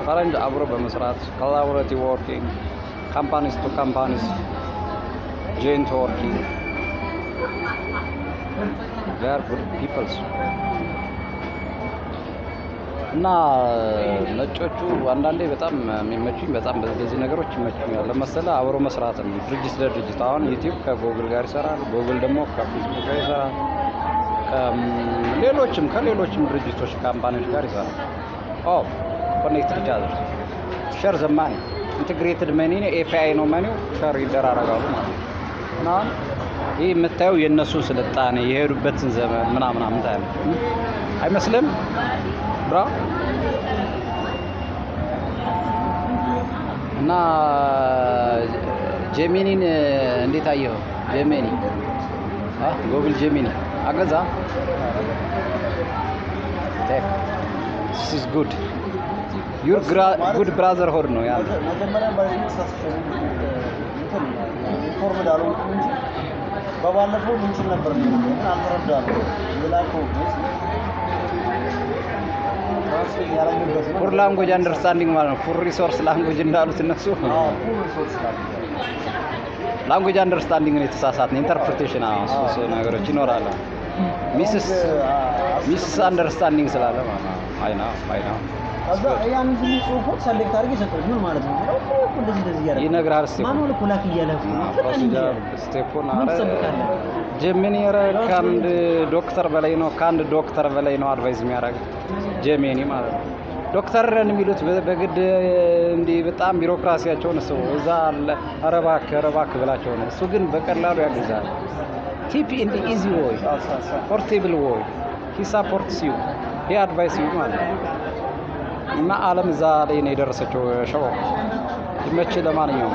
ፈረንጅ አብሮ በመስራት፣ collaborative working, companies to companies, joint working, they are good peoples. እና ነጮቹ አንዳንዴ በጣም የሚመቹኝ፣ በጣም በዚህ ነገሮች ይመቹኛል። ለመሰለ አብሮ መስራት ነው። ድርጅት ለድርጅት፣ አሁን YouTube ከ Google ጋር ይሰራል፣ ጉግል ደግሞ ከፌስቡክ ጋር ይሰራል፣ ከሌሎችም ድርጅቶች፣ company ዎች ጋር ይሰራል። Oh, connect each other, share the money, integrated money፣ API ነው money ው፣ share ይደራረጋሉ ማለት ነው። እና አሁን ይህ የምታየው የእነሱን ስልጣኔ፣ የሄዱበትን ዘመን ምናምን ምናምን ታያለህ። አይመስልም bro? እና Gemini ን እንዴት አየኸው? Gemini፣ Google Gemini አገዛ tech, this is good, your good brotherhood ነው ያ። መጀመሪያ ባይዘ ተሳስቼ እንትን informed አልሆንኩም እንጂ በባለፈው እንትን ነበር የሚለው፣ ግን አልተረዳንም። የላከው voice translate ያደረግንበት ነው። Poor language understanding ማለት ነው። Poor resource language እንዳሉት እነሱ። አዎ፣ poor resource language። Language understanding ነው የተሳሳት ነው። Interpretation፣ አዎ፣ እሱ ነገሮች ይኖራሉ። Misunderstanding ስላለ ማለት ነው። አይ ነው፣ አይ ነው። ከዛ ያን ሁሉ ጽሁፎች select አድርጌ ሰጠሁት። ምን ማለት ነው? እኮ እንደዚህ እንደዚህ እያደረገ ይነግርሃል step። Manual እኮ ላክ እያለ እኮ ነው። ፍጠን እንጂ አለ። Step ኡን። ምን ኧረ ትጠብቃለህ? Gemini ኧረ ከአንድ ዶክተር በላይ ነው። ከአንድ ዶክተር በላይ ነው advise የሚያደርግ Gemini ማለት ነው። ዶክተር ነን የሚሉት በግድ እንዲህ በጣም ቢሮክራሲያቸውን እሱ እዛ አለ። ኧረ እባክህ፣ ኧረ እባክህ ብላቸው ነው። እሱ ግን በቀላሉ ያግዛል። Tip in easy way, portable way, he supports you, he advise you ማለት ነው። እና ዓለም እዛ ላይ ነው የደረሰችው። ሸው ይመች። ለማንኛውም